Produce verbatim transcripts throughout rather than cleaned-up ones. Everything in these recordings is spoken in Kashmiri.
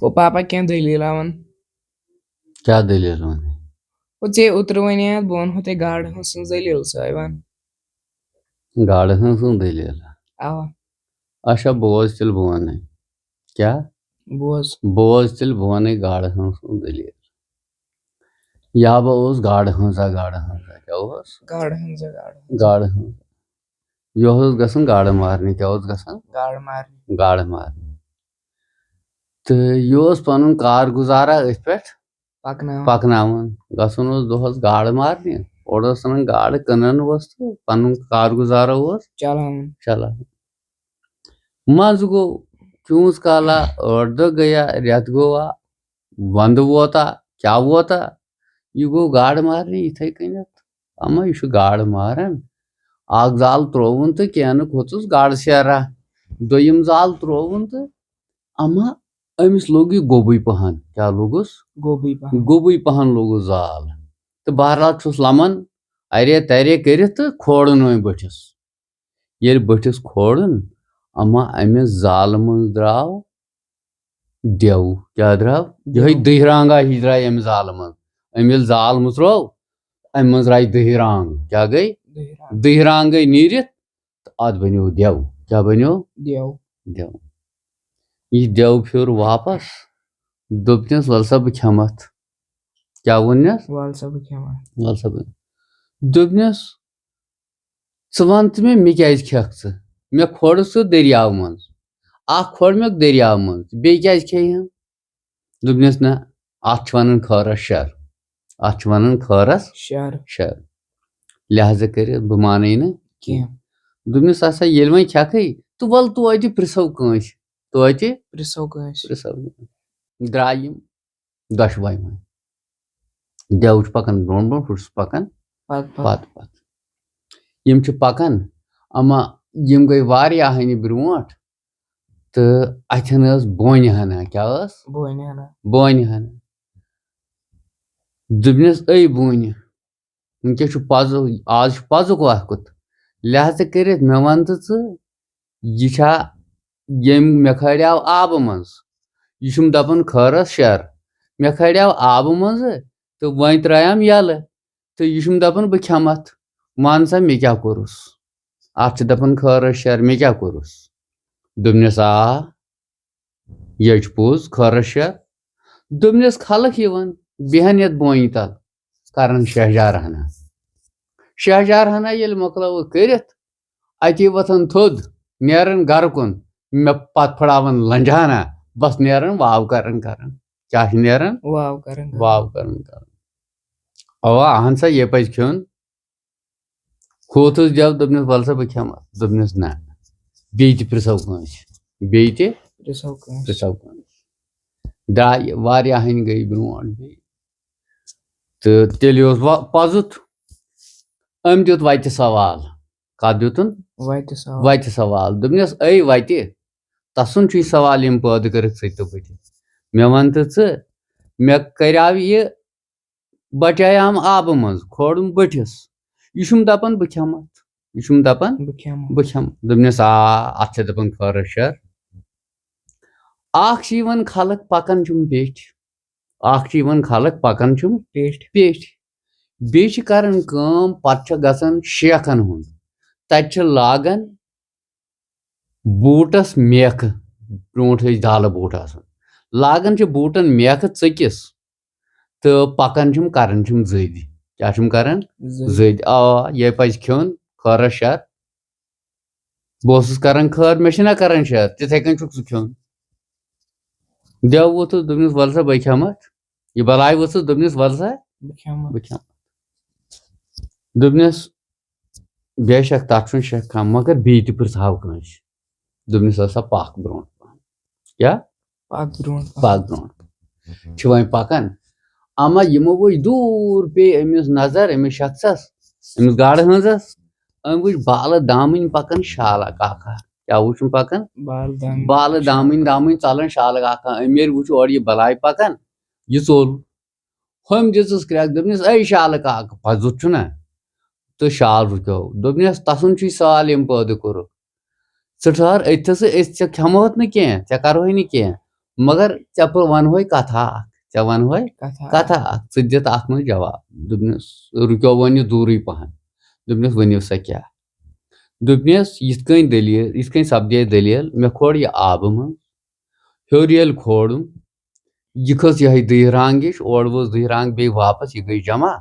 او پاپا، کینٛہہ دٔلیٖلہ وَن۔ کیٛاہ دٔلیٖل وَنہٕ؟ او ژےٚ اوترٕ وَنے اَتھ، بہٕ وَنہو تۄہہِ گاڈٕ ہٕنٛز سٕنٛز دٔلیٖل سۄے وَن۔ گاڈٕ ہٕنٛز سٕنٛز دٔلیٖل؟ اَوا۔ اچھا، بوز تیٚلہِ بہٕ وَنَے۔ کیٛاہ؟ بوز۔ بوز تیٚلہِ بہٕ وَنَے گاڈٕ ہٕنٛز سٕنٛز دٔلیٖل۔ یا بہٕ اوس گاڈٕ ہٕنٛزا، گاڈٕ ہٕنٛزا، کیٛاہ اوس؟ گاڈٕ ہٕنٛزا، گاڈٕ ہٕنٛزا۔ گاڈٕ ہٕنٛز۔ یہِ اوس گژھان گاڈٕ مارنہِ، کیٛاہ اوس گژھان؟ گاڈٕ مارنہِ۔ گاڈٕ مارنہِ۔ تہٕ یہِ اوس پَنُن کار گُزارا أتھۍ پٮ۪ٹھ پَکناوان۔ پَکناوان۔ گژھُن اوس دۄہَس گاڈٕ مارنہِ، اورٕ اوس اَنان گاڈٕ، کٕنان اوس تہٕ پَنُن کار گُزارا اوس چلاوان۔ چلاوان۔ منٛزٕ گوٚو کیونٛژھ کالا، ٲٹھ دۄہ گٔیا، رٮ۪تھ گوٚوا، وَندٕ ووتا، کیٛاہ ووتا، یہِ گوٚو گاڈٕ مارنہِ یِتھَے کٔنٮ۪تھ۔ اما یہِ چھُ گاڈٕ ماران۔ اَکھ زال ترٛووُن تہٕ کینہٕ کھوٚتُس گاڈٕ سیرا۔ دوٚیِم زال ترٛووُن تہٕ اما أمِس لوٚگ یہِ گوٚبُے پہن۔ کیٛاہ لوٚگُس؟ گوٚبُے پہن۔ گوٚبُے پہن لوٚگُس زال۔ تہٕ بہرحال چھُس لَمان اَرے تَرے کٔرِتھ تہٕ کھولُن وۄنۍ بٔٹھِس۔ ییٚلہِ بٔٹھِس کھولُن، اما اَمہِ زالہٕ منٛز درٛاو دٮ۪و۔ کیٛاہ درٛاو؟ یِہوٚے دٮ۪و۔ دٔہۍ رانٛگا ہِش درٛاے اَمہِ زالہٕ منٛز۔ أمۍ ییٚلہِ زال مُژروو، اَمہِ منٛز درٛاے دٔہۍ رانٛگ۔ کیٛاہ گٔے؟ دٔہۍ رانٛگ۔ دٔہۍ رانٛگ گٔے نیٖرِتھ تہٕ اَتھ بَنیو دٮ۪و۔ کیٛاہ بَنیو؟ دٮ۪و۔ دٮ۪و۔ یہِ دٮ۪و پھیوٚر واپَس، دوٚپنَس، "وَلہٕ سا بہٕ کھٮ۪مَتھ۔" کیٛاہ ووٚننَس؟ "وَلہٕ سا بہٕ کھٮ۪مَتھ۔" وَلہٕ سا بہٕ۔ دوٚپنَس، "ژٕ وَن تہٕ مےٚ، مےٚ کیٛازِ کھٮ۪کھ ژٕ؟ مےٚ کھوڑ ژٕ دٔریاو منٛز۔ اَکھ کھوڑ مےٚ دٔریاو منٛز، بیٚیہِ کیٛازِ کھیٚیہِ ہَم؟" دوٚپنَس، "نہ، اَتھ چھِ وَنان خٲرَس شَر۔ اَتھ چھِ وَنان خٲرَس شَر۔ شَر۔ لہذا کٔرِتھ بہٕ مانَے نہٕ کینٛہہ۔" دوٚپنَس، "اَسا ییٚلہِ وۄنۍ کھٮ۪کھٕے، تہٕ وَلہٕ توتہِ پرٛژھو کٲنٛسہِ۔ توتہِ پرٛژھو کٲنٛسہِ۔" پرٛژھو کٲنٛسہِ۔ درٛاے یِم دۄشوَے وۄنۍ۔ دٮ۪و چھُ پَکان برٛونٛٹھ برٛونٛٹھ، ہُہ چھُس پَکان پَتہٕ پَتہٕ۔ پَتہٕ پَتہٕ۔ یِم چھِ پَکان، اَما یِم گٔے واریاہ ہَنہِ برٛونٛٹھ تہٕ اَتھٮ۪ن ٲس بونہِ ہَنا۔ کیٛاہ ٲس؟ بونہِ ہَنا۔ بونہِ ہَنا۔ دوٚپنَس، "أے بونہِ، وٕنکیٚس چھُ پَزُک، آز چھُ پَزُک وقت، لہذا کٔرِتھ مےٚ وَن تہٕ ژٕ، یہِ چھا ییٚمۍ مےٚ کھٲلیو آبہٕ منٛز؟ یہِ چھُم دَپان خٲرَس شَر، مےٚ کھٲلیو آبہٕ منٛزٕ تہٕ وۄنۍ ترٛایَم یَلہٕ، تہٕ یہِ چھُم دَپان بہٕ کھٮ۪مَتھ، وَن سا مےٚ کیٛاہ کوٚرُس؟ اَتھ چھِ دَپان خٲرَس شَر، مےٚ کیٛاہ کوٚرُس؟" دوٚپنَس، "آ، یہِ چھُ پوٚز، خٲرَس شَر۔" دوٚپنَس، خلق یِوان، بیٚہن یَتھ بونہِ تَل، کَران شہجار ہنا۔ شہجار ہنا ییٚلہِ مۄکلٲوٕکھ کٔرِتھ، اَتی وۄتھان تھوٚد، نیران گَرٕ کُن، مےٚ پَتہٕ پھٕڑاوان لَنجہٕ ہنا، بَس نیران واو کَران کَران۔ کیٛاہ چھِ نیران؟ واو کَران کَران۔ واو کَران کَران۔ اَوا، اَہَن سا، یہِ پَزِ کھیوٚن۔ کھوتُس جب، دوٚپنَس، "وَلہٕ سا بہٕ کھٮ۪مہٕ۔" دوٚپنَس، "نہ۔" بیٚیہِ تہِ پرٛژھو کٲنٛسہِ۔ بیٚیہِ تہِ پرٛژھو کٲنٛسہِ۔ پرٛژھو کٲنٛسہِ۔ درٛاے واریاہ ہَنہِ گٔے برٛونٛٹھ بیٚیہِ۔ تہٕ تیٚلہِ اوس وۄنۍ پَزُت۔ أمۍ دیُت وَتہِ سوال۔ کَتھ دیُتُن؟ وَتہِ سوال۔ وَتہِ سوال۔ دوٚپنَس، "أے وَتہِ، تَسُنٛد چھُے سوال ییٚمۍ پٲدٕ کٔرٕکھ ژٕ تہٕ بہٕ تہِ۔ مےٚ وَن تہٕ ژٕ، مےٚ کَریٛاو یہِ بَچیٛایم آبہٕ منٛز، کھولُم بٔٹھِس۔ یہِ چھُم دَپان بہٕ کھٮ۪مہٕ اَتھ۔ یہِ چھُم دَپان بہٕ کھٮ۪مہٕ۔ بہٕ کھٮ۪مہٕ۔" دوٚپنَس، "آ، اَتھ چھِ دَپان خٲرَس شَر۔" اَکھ چھِ یِوان خلق پَکان چھُم پیٚٹھۍ۔ اَکھ چھِ یِوان خلق پَکان چھُم پیٚٹھۍ۔ پیٚٹھۍ۔ بیٚیہِ چھِ کَران کٲم، پَتہٕ چھِ گژھان شیخَن ہُنٛد۔ تَتہِ چھِ لاگان بوٗٹَس میکھٕ، برٛونٛٹھ ٲسۍ دالہٕ بوٗٹھ آسان، لاگان چھِ بوٗٹَن میکھٕ ژٔکِس تہٕ پَکان چھِم، کَران چھِم زٔدۍ۔ کیٛاہ چھِم کَران؟ زٔدۍ۔ زٔدۍ۔ آ، یہِ پَزِ کھیوٚن، خٲرَس شَر۔ بہٕ اوسُس کَران خٲر، مےٚ چھِنہ کَران شَر، تِتھَے کٔنۍ چھُکھ ژٕ کھیوٚن۔ دٮ۪و ووٚتھُس، دوٚپنَس، "وَلہٕ سا، بہٕ کھٮ۪مَتھ۔" یہِ بَلاے ؤژھٕس، دوٚپنَس، "وَلہٕ سا، بہٕ کھٮ۪مَتھ۔" بہٕ کھٮ۪مَتھ۔" دوٚپنَس، بے شک، تَتھ چھُنہٕ شک کانٛہہ، مگر بیٚیہِ تہِ پرٛژھاو کٲنٛسہِ۔ دوٚپنَس، "ہسا پَکھ برٛونٛٹھ پَہَن۔" کیٛاہ؟ پَکھ برٛونٛٹھ پَہَن۔ پَکھ برٛونٛٹھ پَہَن۔ چھِ وۄنۍ پَکان۔ اَما یِمو وٕچھ دوٗر پیٚیہِ أمِس نظر، أمِس شخصَس، أمِس گاڈٕ ہٲنٛزَس۔ أمۍ وٕچھ بالہٕ دامٕنۍ پَکان شالہٕ کاکا۔ کیٛاہ وٕچھُن پَکان؟ بالہٕ دامٕنۍ۔ بالہٕ دامٕنۍ، دامٕنۍ ژَلان شالہٕ کاکا۔ أمۍ ییٚلہِ وٕچھ اورٕ یہِ بَلاے پَکان، یہِ ژوٚل۔ ہُمۍ دِژٕس کرٛٮ۪کھ، دوٚپنَس، "اے شالہٕ کاکہٕ، پَزُت چھُنہ؟" تہٕ شال رُکیو۔ دوٚپنَس، "تَسُنٛد چھُے سال ییٚمۍ پٲدٕ کوٚرُکھ۔ ژٕ ٹھہر أتھٮ۪سٕے، أسۍ ژےٚ کھٮ۪مہوتھ نہٕ کینٛہہ، ژےٚ کَرہوے نہٕ کینٛہہ۔" مگر ژےٚ پٲ-، وَنہوے کَتھا اَکھ، ژےٚ وَنہوے کَتھا کَتھا اَکھ، ژٕ دِ تہٕ اَتھ منٛز جواب۔ دوٚپنَس، رُکیو وۄنۍ یہِ دوٗرٕے پَہَن۔ دوٚپنَس، ؤنِو سا کیٛاہ؟ دوٚپنَس، یِتھ کٔنۍ دٔلیٖل، یِتھ کٔنۍ سَپدے دٔلیٖل، مےٚ کھول یہِ آبہٕ منٛز، ہیوٚر ییٚلہِ کھولُم، یہِ کھٔژ یِہوٚے دٕہہِ رانٛگِچ، اورٕ ووٚژھ دٕہہِ رانٛگ بیٚیہِ واپَس، یہِ گٔے جمع،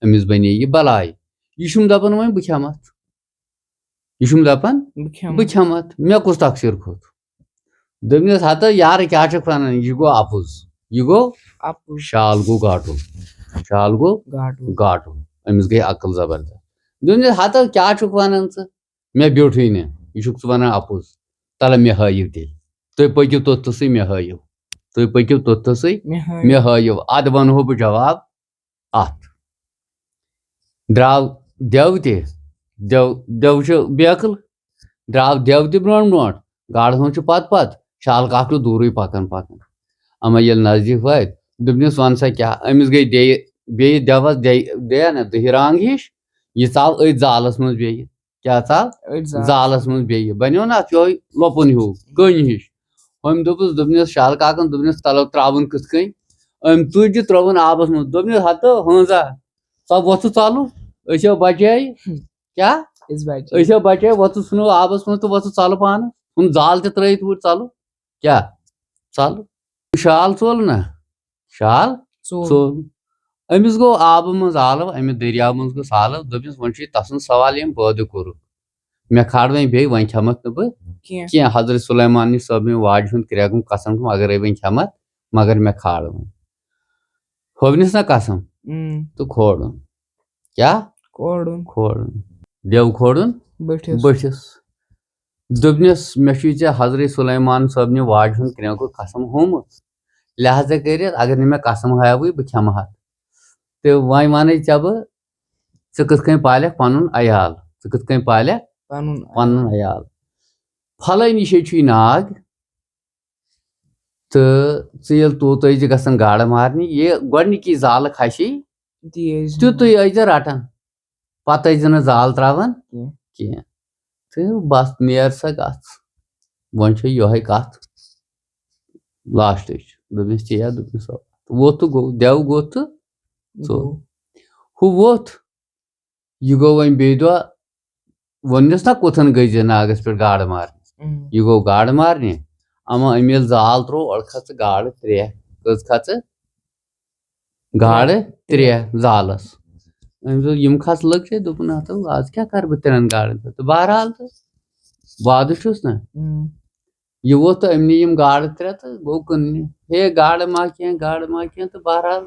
أمِس بَنے یہِ بَلاے۔ یہِ چھُم دَپان وۄنۍ بہٕ کھٮ۪مہٕ اَتھ۔ یہِ چھُم دَپان، بہٕ کھٮ۪مہٕ۔ بہٕ کھٮ۪مہٕ اَتھ، مےٚ کُس تقصیٖر کھوٚت؟ دوٚپنَس، ہَتہٕ یارٕ کیٛاہ چھَکھ وَنان؟ یہِ گوٚو اَپُز، یہِ گوٚو اَپُز۔ شال گوٚو گاٹُل، شال گوٚو گاٹُل۔ گاٹُل۔ أمِس گٔے عقل زبردست۔ دوٚپنَس، ہَتہٕ کیٛاہ چھُکھ وَنان ژٕ؟ مےٚ بیوٗٹھٕے نہٕ، یہِ چھُکھ ژٕ وَنان اَپُز۔ تَلہٕ مےٚ ہٲیِو تیٚلہِ، تُہۍ پٔکِو توٚتتھَسٕے، مےٚ ہٲیِو، تُہۍ پٔکِو توٚتتھَسٕے، مےٚ ہٲیِو۔ مےٚ ہٲیِو، اَدٕ وَنہو بہٕ جواب۔ اَتھ۔ درٛاو دٮ۪و تہِ، دٮ۪و، دٮ۪و چھُ بیکٕل، درٛاو دٮ۪و تہِ برٛونٛٹھ برٛونٛٹھ، گاڈٕ ہٲنٛز چھُ پتہٕ پتہٕ، شالہٕ کاک چھُ دوٗرٕے پکان پکان۔ اما ییٚلہِ نزدیٖک وٲتۍ، دوٚپنس، "وَن سا کیٛاہ؟" أمِس گٔے بیٚیہِ، بیٚیہِ دٮ۪وس دے-، دیا نہ دٕہہِ رانٛگ ہِش، یہِ ژاو أتھۍ زالس منٛز بیٚیہِ۔ کیٛاہ ژاو؟ أتھۍ زالس۔ زالس منٛز بیٚیہِ۔ بنیو نہ اَتھ یِہوٚے لۄپُن ہیوٗ، کٔنۍ ہِش۔ أمۍ دوٚپُس، دوٚپنس شالہٕ کاکن، دوٚپنس، "تَلو ترٛاوُن کِتھ کٔنۍ؟" أمۍ تُج یہِ ترٛٲوٕن آبس منٛز۔ دوٚپنس، "ہتہٕ ہٲنزا، ژٕ وۄتھٕ ژَلو، أسۍ ہو بچے۔" ہم۔ کیٛاہ؟ أسۍ بچے۔ "أسۍ ہو بچے، وۄتھٕ ژھٕنو آبس منٛز تہٕ وۄتھٕ ژَلہٕ پانہٕ۔ ژھُن زال تہِ ترٛٲیِتھ اوٗرۍ، ژَلو۔" کیٛاہ؟ ژَلو۔ شال ژوٚل نہ؟ شال ژوٚل۔ ژوٚل۔ أمِس گوٚو آبہٕ منٛز آلو، اَمہِ دٔریاو منٛز گوٚو سہلو۔ دوٚپمَس، "وۄنۍ چھُ یہِ تَسُنٛد سوال، ییٚمۍ پٲدٕ کوٚرُکھ۔ مےٚ کھار وۄنۍ بیٚیہِ، وۄنۍ کھٮ۪مَتھ نہٕ بہٕ کینٛہہ۔" کینٛہہ۔ حضرت سلیمان نہِ صٲبنہِ واجہِ ہُنٛد کرٛٮ۪گُن قسم چھُم، اگرے وۄنۍ کھٮ۪مَتھ، مگر مےٚ کھار وۄنۍ۔ ہوٚونِس نہ قسم، اۭں۔ تہٕ کھورُن۔ کیٛاہ؟ کھورُن۔ کھورُن۔ دٮ۪و کھورُن بٔٹھِس۔ بٔٹھِس۔ دوٚپنَس، "مےٚ چھُے ژےٚ حضرت سلیمان صٲبنہِ واجہِ ہُنٛد کرٛٮ۪گُن قسم ہوومُت، لہذا کٔرِتھ اگر نہٕ مےٚ قسم ہاوٕے، بہٕ کھٮ۪مہٕ ہا۔ تہٕ وۄنۍ وَنَے ژےٚ بہٕ، ژٕ کِتھ کٔنۍ پالکھ پَنُن عیال، ژٕ کِتھ کٔنۍ پالکھ پَنُن پَنُن عیال۔ پھلٲنی جایہِ چھُے ناگ، تہٕ ژٕ ییٚلہِ توٚت ٲسۍ زِ گژھان گاڈٕ مارنہِ، یہِ گۄڈٕنِکی زالہٕ کھسی، تی ٲسۍ زِ تیُتُے ٲسۍ زِ رَٹان، پَتہٕ ٲسۍ زِ نہٕ زال ترٛاوان کینٛہہ۔ کینٛہہ۔" تہٕ بَس نیر سا گژھ، وۄنۍ چھےٚ یِہوٚے کَتھ لاسٹٕچ۔ دوٚپمَس، "تی یا؟" دوٚپمَس، "اَوا۔" تہٕ ووٚتھ تہٕ گوٚو، دٮ۪و گوٚو تہٕ ژوٚل۔ گوٚو۔ ہُہ ووٚتھ، یہِ گوٚو وۄنۍ بیٚیہِ دۄہ، ووٚننَس، "نہ کوٚتَن گٔے زِ ناگَس پٮ۪ٹھ گاڈٕ مارنہِ؟" اۭں۔ یہِ گوٚو گاڈٕ مارنہِ، اَما أمۍ ییٚلہِ زال ترٛوو، اورٕ کھژٕ گاڈٕ ترٛےٚ۔ کٔژ کھژٕ؟ گاڈٕ ترٛےٚ۔ ترٛےٚ زالَس۔ أمۍ دوٚپ، "یِم کھژٕ لٔکرِ؟" دوٚپُن، "اَتھ، آز کیٛاہ کَرٕ بہٕ ترٛٮ۪ن گاڈَن سۭتۍ؟" تہٕ بہرحال تہٕ وادٕ چھُس نہ۔ اۭں۔ یہِ ووٚتھ تہٕ أمۍ نی یِم گاڈٕ ترٛےٚ تہٕ گوٚو کٕننہِ۔ ہے، گاڈٕ ما کینٛہہ، گاڈٕ ما کینٛہہ، تہٕ بہرحال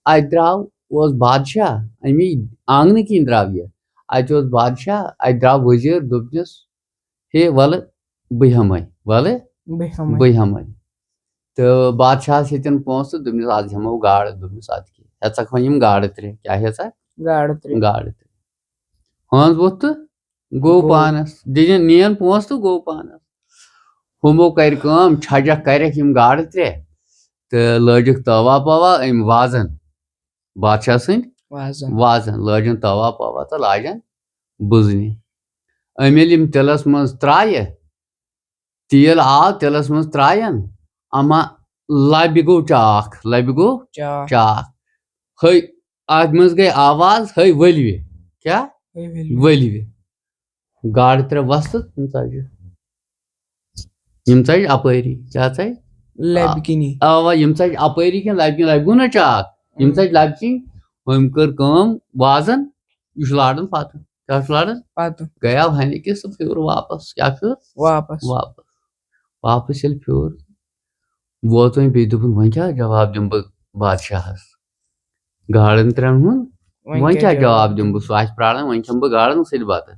اَتہِ درٛاو، اوس بادشاہ، اَمی آنٛگنہٕ کِنۍ درٛاو یہِ۔ اَتہِ اوس بادشاہ، اَتہِ درٛاو ؤزیٖر، دوٚپنَس، "ہے، وَلہٕ بہٕ ہٮ۪مَے، وَلہٕ بہٕ ہٮ۪مَے۔ بہٕ ہٮ۪مَے۔" تہٕ بادشاہَس ہیٚتِن پونٛسہٕ، دوٚپنَس، "آز ہٮ۪مو گاڈٕ۔" دوٚپنَس، "اَدٕ کیٛاہ، ہٮ۪ژکھ وۄنۍ یِم گاڈٕ ترٛےٚ، کیٛاہ ہٮ۪ژکھ؟" گاڈٕ ترٛےٚ۔ گاڈٕ ترٛےٚ۔ ہٲنز ووٚتھ تہٕ گوٚو گوٚو۔ پانَس۔ دِژٕن، نِیَن پونٛسہٕ تہٕ گوٚو پانَس۔ ہُمو کَرِ کٲم، چھَجَکھ کَرٮ۪کھ یِم گاڈٕ ترٛےٚ تہٕ لٲجِکھ تٲوا پاوا أمۍ وازَن، بادشاہ سٕنٛدۍ وازَن۔ وازَن۔ لٲجِن تٲوا پاوا تہٕ لاجَن بُزنہِ۔ أمۍ ییٚلہِ یِم تِلَس منٛز ترٛایہِ، تیٖل آو تِلَس منٛز ترٛایَن، اَما لَبہِ گوٚو چاکھ، لَبہِ گوٚو چاکھ۔ چاکھ۔ ہے، اَتھ منٛز گٔے آواز، ہے ؤلوِ۔ کیٛاہ؟ ہے ؤلوِ۔ ؤلوِ۔ گاڈٕ ترٛےٚ وۄستہٕ، یِم ژَجہِ۔ یِم ژَجہِ اَپٲری۔ کیٛاہ ژَجہِ؟ لَبہِ کِنی۔ اَوا، یِم ژَجہِ اَپٲری کِنۍ لَبہِ کِنۍ، لَبہِ گوٚو نہ چاکھ۔ یِم اۭں۔ ژَجہِ لَبہِ کِنۍ، أمۍ کٔر کٲم، وازَن، یہِ چھُ لاران پَتہٕ۔ کیٛاہ چھُ لاران؟ پَتہٕ۔ گٔیاو ہَنہِ کِس تہٕ پھیوٗر واپَس۔ کیٛاہ پھیوٗر؟ واپَس۔ واپَس۔ واپَس ییٚلہِ پھیوٗر، ووت وۄنۍ بیٚیہِ، دوٚپُن، "وۄنۍ کیٛاہ جواب دِمہٕ بہٕ بادشاہَس؟ گاڈَن ترٛٮ۪ن ہُنٛد وۄنۍ وۄنۍ کیٛاہ کیٛاہ جواب جواب دِمہٕ بہٕ؟ سُہ آسہِ پرٛاران، وۄنۍ کھٮ۪مہٕ بہٕ گاڈَن سۭتۍ بَتہٕ۔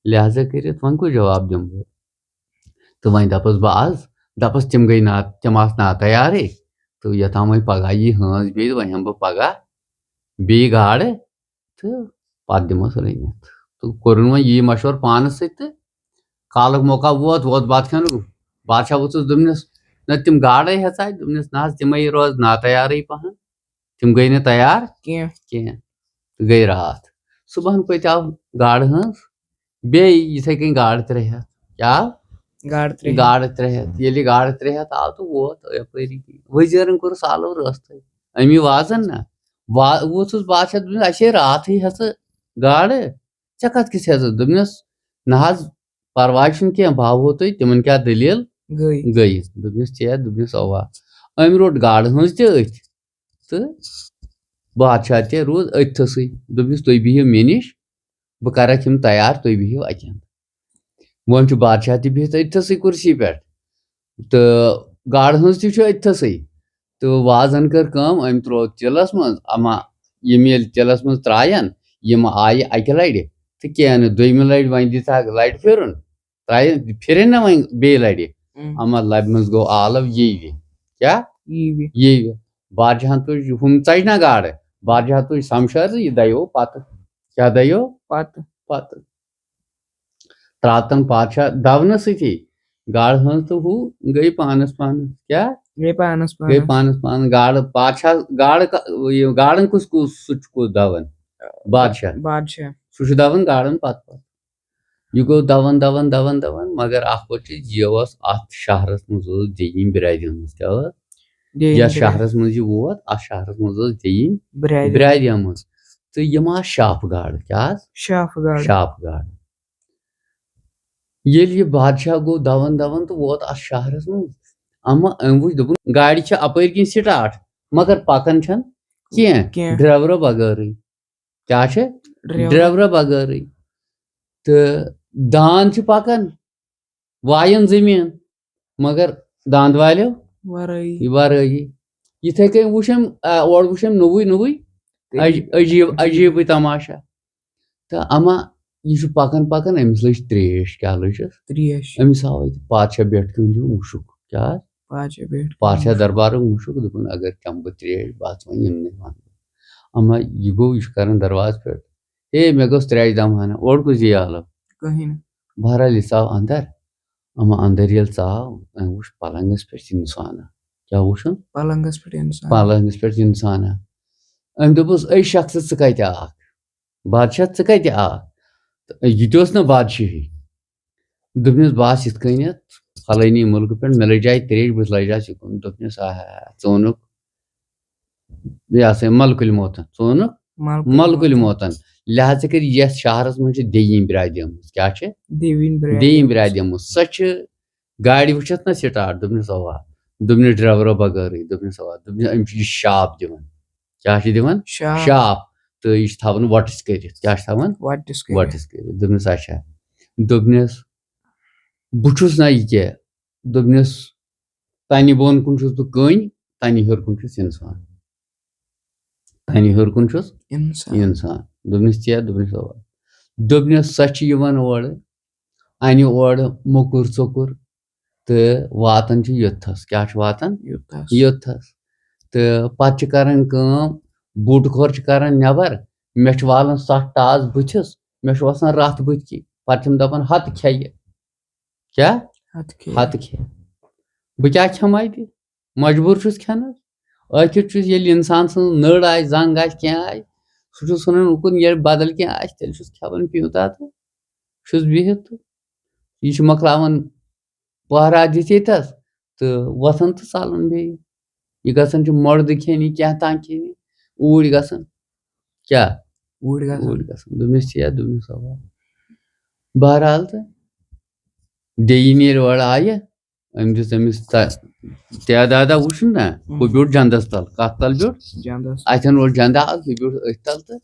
لہذا کٔرِتھ وۄنۍ کُس جواب دِمہٕ بہٕ؟" تہٕ وۄنۍ دَپَس بہٕ آز، دَپَس تِم گٔے نا-، تِم آسہٕ ناتیارٕے۔ تہٕ یوٚتام وۄنۍ پَگاہ یی ہٲنز بیٚیہِ، وۄنۍ ہٮ۪مہٕ بہٕ پَگاہ بیٚیہِ گاڈٕ تہٕ پَتہٕ دِمَس رٔنِتھ۔ تہٕ کوٚرُن وۄنۍ یی مَشوَرٕ پانَس سۭتۍ تہٕ کالُک موقع ووت، ووت بَتہٕ کھیوٚنُک۔ بادشاہ ووٚتھُس، دوٚپنَس، "نہ، تِم گاڈَے ہٮ۪ژاے؟" دوٚپنَس، "نہ حظ، تِمَے روز ناتیارٕے پَہَن۔ تِم گٔے نہٕ تیار کینٛہہ۔ کینٛہہ۔" تہٕ گٔے راتھ۔ صُبحَن پٔتۍ آو گاڈٕ ہٲنز، بیٚیہِ یِتھَے کٔنۍ گاڈٕ ترٛےٚ ہٮ۪تھ۔ کیٛاہ آو؟ گاڈٕ ترٛےٚ ہَتھ۔ گاڈٕ ترٛےٚ ہَتھ۔ ییٚلہِ گاڈٕ ترٛےٚ ہَتھ آو تہٕ ووت یَپٲری کِنۍ۔ ؤزیٖرَن کوٚرُس آلو رٲستٕے۔ أمی وازَن نہ۔ وا-، ووتھُس بادشاہ، دوٚپمَس، اَسے راتھٕے ہٮ۪ژٕ گاڈٕ، ژےٚ کَتھ کِژھ ہٮ۪ژٕ؟ دوٚپمَس، نہ حظ، پَرواے چھُنہٕ کینٛہہ، بہٕ ہاوہو تۄہہِ تِمَن کیٛاہ دٔلیٖل گٔے۔ گٔیہِ۔ دوٚپمَس، ژےٚ، دوٚپمَس، اَوا۔ أمۍ روٚٹ گاڈٕ ہٕنٛز تہِ أتھۍ۔ تہٕ بادشاہ تہِ روٗد أتھۍ تھَسٕے۔ دوٚپمَس، تُہۍ بِہِو مےٚ نِش، بہٕ کَرَکھ یِم تیار، تُہۍ بِہِو اَتٮ۪ن۔ وۄنۍ چھُ بادشاہ تہِ بِہِتھ أتھۍ تھَسٕے کُرسی پٮ۪ٹھ، تہٕ گاڈٕ ہٕنٛز تہِ چھُ أتھۍ تھَسٕے۔ تہٕ وازَن کٔر کٲم، أمۍ ترٛوو تِلَس منٛز، اَما یِم ییٚلہِ تِلَس منٛز ترٛایَن، یِم آیہِ اَکہِ لَٹہِ تہٕ کینٛہہ نہٕ، دوٚیمہِ لَٹہِ وۄنۍ دِژ اَکھ لَٹہِ پھِرُن، ترٛایہِ، پھِرن نہ وۄنۍ بیٚیہِ لَٹہِ۔ اۭں۔ اَما لَبہِ منٛز گوٚو آلو ییٚوِ۔ کیٛاہ؟ ییٚوِ۔ ییٚوِ۔ بادشاہَن تُج ہُم ژَجہِ نہ گاڈٕ۔ بادشاہ تُج سَمشٲرٕے، یہِ دَیو پَتہٕ۔ کیٛاہ دَیو؟ پَتہٕ۔ پَتہٕ۔ ترٛاوتَن پادشاہ دَونہٕ سۭتی۔ گاڈٕ ہٕنٛز تہٕ ہُہ گٔے پانَس پانَس۔ کیٛاہ؟ گٔے پانَس گٔے پانَس۔ پانَس پانَس۔ گاڈٕ پادشاہ، گاڈٕ کا-، یہِ گاڈَن کُس کُس سُہ چھُ کُس دَوان؟ بادشاہ۔ بادشاہ۔ سُہ چھُ دَوان گاڈَن پَتہٕ پَتہٕ۔ یہِ گوٚو دَوان، دَوان، دَوان، دَوان، مگر اَکھ ہُہ چیٖز، یہِ اوس اَتھ شہرَس منٛز اوس دیٚیِم برادری ٲمٕژ۔ کیٛاہ ٲس؟ دیٚیِم یَتھ برادری۔ شہرَس منٛز یہِ ووت، اَتھ شہرَس منٛز ٲس دیٚیِم برادری۔ برادری ٲمٕژ۔ تہٕ یِم آسہٕ شاپہٕ گاڈٕ۔ کیٛاہ آسہٕ؟ شاپہٕ گاڈٕ۔ شاپہٕ گاڈٕ۔ ییٚلہِ یہِ بادشاہ گوٚو دَوان دَوان تہٕ ووت اَتھ شہرَس منٛز، اَما أمۍ وٕچھ، دوٚپُن، گاڑِ چھِ اَپٲرۍ کِنۍ سٹاٹ، مگر پَکان چھَنہٕ کینٛہہ، کینٛہہ۔ ڈرٛیورٕ بغٲرٕے۔ کیٛاہ چھِ؟ ڈرٛیورٕ۔ ڈرٛیورٕ بغٲرٕے۔ تہٕ داند چھِ پَکان، وایان زٔمیٖن، مگر داند والیو ورٲیی۔ یہِ ورٲیی۔ یِتھَے کٔنۍ وٕچھ أمۍ، آ، اورٕ وٕچھ أمۍ نوٚوُے نوٚوُے عج-، عجیٖب عجیٖبٕے تماشہ۔ تہٕ اما یہِ چھُ پَکان پَکان، أمِس لٔج ترٛیش۔ کیٛاہ لٔجِس؟ ترٛیش۔ أمِس آو اَتہِ پادشاہ بیٹھ کیُن ہیوٗ مُشُک۔ کیٛاہ؟ پادشاہ بیٹھ۔ پادشاہ دربارُک مُشُک، دوٚپُن، اگر چَمہٕ بہٕ ترٛیش، بہٕ اَژٕ وۄنۍ یِمنٕے وَنہٕ بہٕ۔ اما یہِ گوٚو، یہِ چھُ کَران دروازٕ پٮ۪ٹھ، ہے، مےٚ گوٚژھ ترٛیش دَمہٕ ہنا، اورٕ کُس یی آلو؟ کٕہٕنۍ نہٕ۔ بہرحال، یہِ ژاو اَندَر۔ اما اَندَر ییٚلہِ ژاو، أمۍ وٕچھ پَلنٛگَس پٮ۪ٹھ چھِ اِنسانہ۔ کیٛاہ وٕچھُن؟ پَلنٛگَس پٮ۪ٹھ اِنسان۔ پَلنٛگَس پٮ۪ٹھ چھِ اِنسانہ۔ أمۍ دوٚپُس، اے شخصہٕ، ژٕ کَتہِ آکھ؟ بادشاہ، ژٕ کَتہِ آکھ؟ تہٕ یہِ تہِ اوس نہٕ بادشاہٕے۔ دوٚپنَس، بہٕ آس یِتھ کٔنٮ۪تھ فَلٲنی مُلکہٕ پٮ۪ٹھ، مےٚ لٔج جایہِ ترٛیش، بہٕ لٔجاس یِکُن۔ دوٚپنَس، آ، ژٕ اوٚنُکھ یہِ ہسا یہِ ملکُل موتن، ژٕ اوٚنُکھ ملکُل موتن۔ لہذا کٔرِتھ یَتھ شہرَس منٛز چھِ دیٚیِم برادری آمٕژ۔ کیٛاہ چھِ؟ دیوِنۍ برادری دیٚیِم آمٕژ۔ برادری آمٕژ۔ سۄ چھِ گاڑِ وٕچھِتھ نہ سٹاٹ؟ دوٚپنَس، اَوا۔ دوٚپنَس، ڈرٛیورو بغٲرٕے؟ دوٚپنَس، اَوا۔ دوٚپنَس، أمِس چھِ یہِ شاپ دِوان۔ کیٛاہ چھِ دِوان؟ شاپ۔ شاپ۔ تہٕ یہِ چھِ تھاوان وۄٹٕس کٔرِتھ۔ کیٛاہ چھِ تھاوان؟ وۄٹٕس کٔرِتھ۔ وۄٹٕس کٔرِتھ۔ دوٚپنَس، اچھا۔ دوٚپنَس، بہٕ چھُس نہ یہِ کیٛاہ؟ دوٚپنَس، تَنہِ بۄن کُن چھُس بہٕ کٔنۍ، تَنہِ ہیوٚر کُن چھُس اِنسان۔ تَنہِ ہیوٚر کُن چھُس اِنسان۔ اِنسان۔ دوٚپنَس، ژےٚ؟ دوٚپنَس، اَوا۔ دوٚپنَس، سۄ چھِ یِوان اورٕ، اَنہِ اورٕ موٚکُر ژوٚکُر تہٕ واتان چھِ یوٚتتھَس۔ کیٛاہ چھُ واتان؟ یوٚتتھَس۔ یوٚتتھَس۔ تہٕ پَتہٕ چھِ کَران کٲم، بوٗٹہٕ کھۄر چھِ کَران نٮ۪بَر، مےٚ چھُ والان سَتھ ٹاس بٕتھِس، مےٚ چھُ وَسان رَتھ بٕتھِ کِنۍ۔ پَتہٕ چھِ یِم دَپان، ہَتہٕ کھیٚیہِ۔ کیٛاہ؟ ہَتہٕ کھیٚیہِ۔ ہَتہٕ کھیٚیہِ۔ بہٕ کیٛاہ کھٮ۪مہٕ اَتہِ؟ مجبوٗر چھُس کھٮ۪نَس۔ ٲخِر چھُس، ییٚلہِ اِنسان سٕنٛز نٔر آسہِ، زنٛگ آسہِ، کینٛہہ آسہِ، سُہ چھُ ژھٕنان اُکُن، ییٚلہِ بدل کینٛہہ آسہِ، تیٚلہِ چھُس کھٮ۪وان پیوٗنٛتاہ تہٕ چھُس بِہِتھ تہٕ یہِ چھُ مۄکلاوان پہرا دِتھ ییٚتٮ۪س تہٕ وۄتھان تہٕ ژَلان بیٚیہِ۔ یہِ گژھان چھُ مۄردٕ کھیٚنہِ، کینٛہہ تام کھیٚنہِ، اوٗرۍ گژھان۔ کیٛاہ؟ اوٗرۍ گژھان۔ اوٗرۍ گژھان۔ دوٚپمَس، ژےٚ؟ دوٚپمَس، اَوا۔ بہرحال تہٕ دیٚیِنۍ ییٚلہِ اورٕ آیہِ، أمۍ دیُت أمِس تہ-، تعدادہ وٕچھُن نہ، ہُہ بیوٗٹھ جَندَس تَل۔ کَتھ تَل بیوٗٹھ؟ جَندَس۔ اَتھٮ۪ن اوس جَندٕ اَکھ، یہِ بیوٗٹھ أتھۍ تَل تہٕ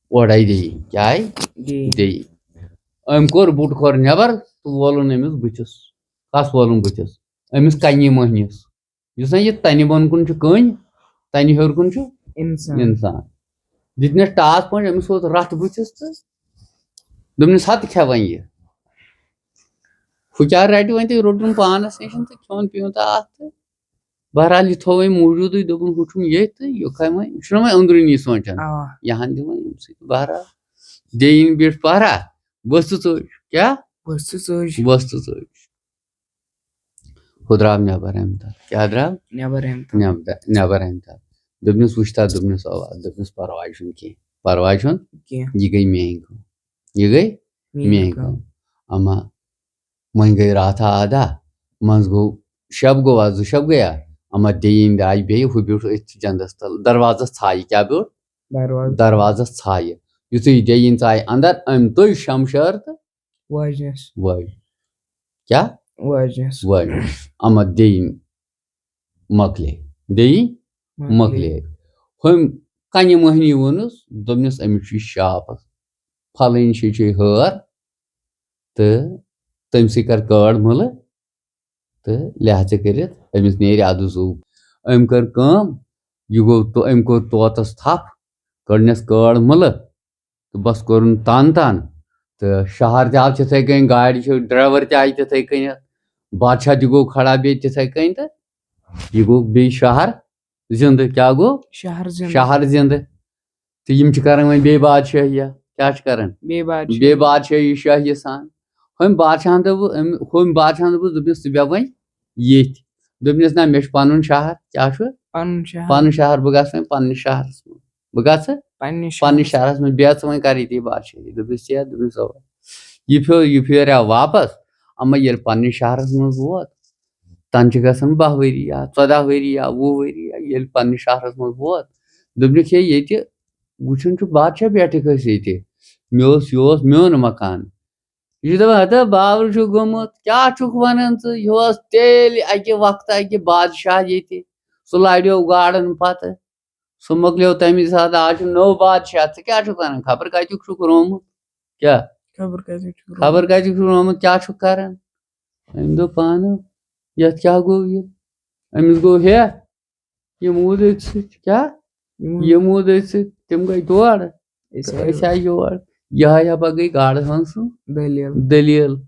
اورَے دیٚیِنۍ۔ کیٛاہ آیہِ؟ دیٚیِنۍ۔ دیٚیِنۍ۔ أمۍ کوٚر بوٗٹہٕ کھۄر نٮ۪بَر تہٕ وولُن أمِس بٕتھِس۔ کَس وولُن بٕتھِس؟ أمِس کَنہِ مۄہنِس۔ یُس نہ یہِ تَنہِ بۄن کُن چھُ کٔنۍ، تَنہِ ہیوٚر کُن چھُ اِنسان۔ اِنسان۔ دِتنَس ٹاس پٲنٛٹھۍ، أمِس ووت رَتھ بٕتھِس تہٕ دوٚپنَس، ہَتہٕ کھٮ۪وان یہِ۔ ہُہ کیٛاہ رَٹہِ وۄنۍ تہٕ روٚٹُن پانَس نِش تہٕ کھیوٚن پیوٗنٛتاہ اَتھ تہٕ۔ بہرحال، یہِ تھوٚو أمۍ موٗجوٗدٕے، دوٚپُن، ہُہ چھُم ییٚتہِ تہٕ یہِ کھٮ۪مہٕ وۄنۍ، یہِ چھُنہ وۄنۍ أنٛدرُنی سونٛچان۔ اَوا۔ یہِ ہَن دِمہٕ وۄنۍ أمۍ سٕے۔ بہرحال، دیٚیِنۍ بیٖٹھ پہرا، ؤژھ ژٕ ژٔج۔ کیٛاہ؟ ؤژھ ژٕ ژٔج۔ ؤژھ ژٕ ژٔج۔ ہُہ درٛاو نٮ۪بر اَمہِ تَل۔ کیٛاہ درٛاو؟ نٮ۪بر اَمہِ تَل۔ نٮ۪بر، نٮ۪بر اَمہِ تَل۔ دوٚپنَس، وٕچھ تھا، دوٚپنَس، اَوا۔ دوٚپنَس، پَرواے چھُنہٕ کینٛہہ، پَرواے چھُنہٕ، کینٛہہ۔ یہِ گٔے میٛٲنۍ کٲم، یہِ گٔے میٛٲنۍ کٲم۔ اَما وۄنۍ گٔے راتھا آدا، منٛز گوٚو، شب گوٚو، آز زٕ شب گٔیا، اما دے یِنۍ آیہِ بیٚیہِ، ہُہ بیوٗٹھ أتھۍ جنٛدس تل، دروازس ژھایہِ، کیٛاہ بیوٗٹھ؟ دروازٕ دروازس ژھایہِ۔ یُتھُے دے یِنۍ ژایہِ اندر، أمۍ تُج شمشیر تہٕ واجنس وٲج۔ کیٛاہ؟ واجنس وٲج۔ اما دے یِنۍ مۄکلے۔ دے یِنۍ مۄکلے۔ ہُمۍ کنہِ مۄہنی ووٚنُس، دوٚپنس، أمِس چھُ یہِ شاپس، پھلٲنۍ چھِ چھے ہٲر، تہٕ تٔمۍ سٕے کر کٲڑ مٕلہٕ، تہٕ لہذا کٔرِتھ أمِس نیرِ ادٕ زُو۔ أمۍ کٔر کٲم، یہِ گوٚو تو-، أمۍ کوٚر طوطس تھپھ، کٔڑنس کٲڑ مٕلہٕ، تہٕ بس کوٚرُن تن تن۔ تہٕ شہر تہِ آو تِتھے کٔنۍ، گاڑِ چھِ، ڈرایور تہِ آیہِ تِتھے کٔنٮ۪تھ، بادشاہ تہِ گوٚو کھڑا بیٚیہِ تِتھے کٔنۍ، تہٕ یہِ گوٚو بیٚیہِ شہر زِندٕ۔ کیٛاہ گوٚو؟ شہر زِندٕ شہر زِندٕ۔ تہٕ یِم چھِ کران وۄنۍ بیٚیہِ بادشاہی۔ کیٛاہ چھِ کران؟ بیٚیہِ بادشاہ بیٚیہِ بادشاہی شٲہی سان۔ ہُمۍ بادشاہن دوٚپ، أمۍ، ہُمۍ بادشاہن دوٚپُس، دوٚپنس، ژٕ بیٚہہ وۄنۍ ییٚتھۍ۔ دوٚپنس، نہ، مےٚ چھُ پنُن شہر۔ کیٛاہ چھُ؟ پنُن شہر پنُن شہر، بہٕ گژھٕ وۄنۍ پننِس شہرس منٛز۔ بہٕ گژھٕ پننہِ پننِس شہرس منٛز، بیٚہہ ژٕ وۄنۍ، کر ییٚتی بادشاہی۔ دوٚپنس، ژےٚ؟ دوٚپنس، اوا۔ یہِ پھیوٚر، یہِ پھیوریو واپس۔ اما ییٚلہِ پننِس شہرس منٛز ووت، تن چھِ گژھان باہ ؤری یا ژۄداہ ؤری یا وُہ ؤری یا، ییٚلہِ پننِس شہرس منٛز ووت، دوٚپنکھ، ہے، ییٚتہِ وٕچھُن چھُ بادشاہ بیٹھِکھ أسۍ ییٚتہِ، مےٚ اوس، یہِ اوس میون مکان۔ یہِ چھُ دپان، ہتا باورٕ چھُ گوٚمُت، کیٛاہ چھُکھ ونان ژٕ؟ یہِ اوس تیٚلہِ اکہِ وقتہٕ اکہِ بادشاہ ییٚتہِ، سُہ لڑیو گاڈن پتہٕ، سُہ مۄکلیو تمی ساتہٕ، آز چھُ نوٚو بادشاہ، ژٕ کیٛاہ چھُکھ ونان؟ خبر کتیُک چھُکھ رومُت؟ کیٛاہ؟ خبر کتہِ چھُ خبر کتیُک چھُکھ رومُت؟ کیٛاہ چھُکھ کران؟ أمۍ دوٚپ پانہٕ، یتھ کیٛاہ گوٚو یہِ؟ أمِس گوٚو ہے، یہِ موٗد أتھۍ سۭتۍ۔ کیٛاہ؟ یہِ موٗد أتھۍ سۭتۍ۔ تِم گٔے تور، أسۍ آے یور۔ یہے ہپا گٔے گاڈٕ ہٲنٛز سٕنٛز دٔلیٖل دٔلیٖل۔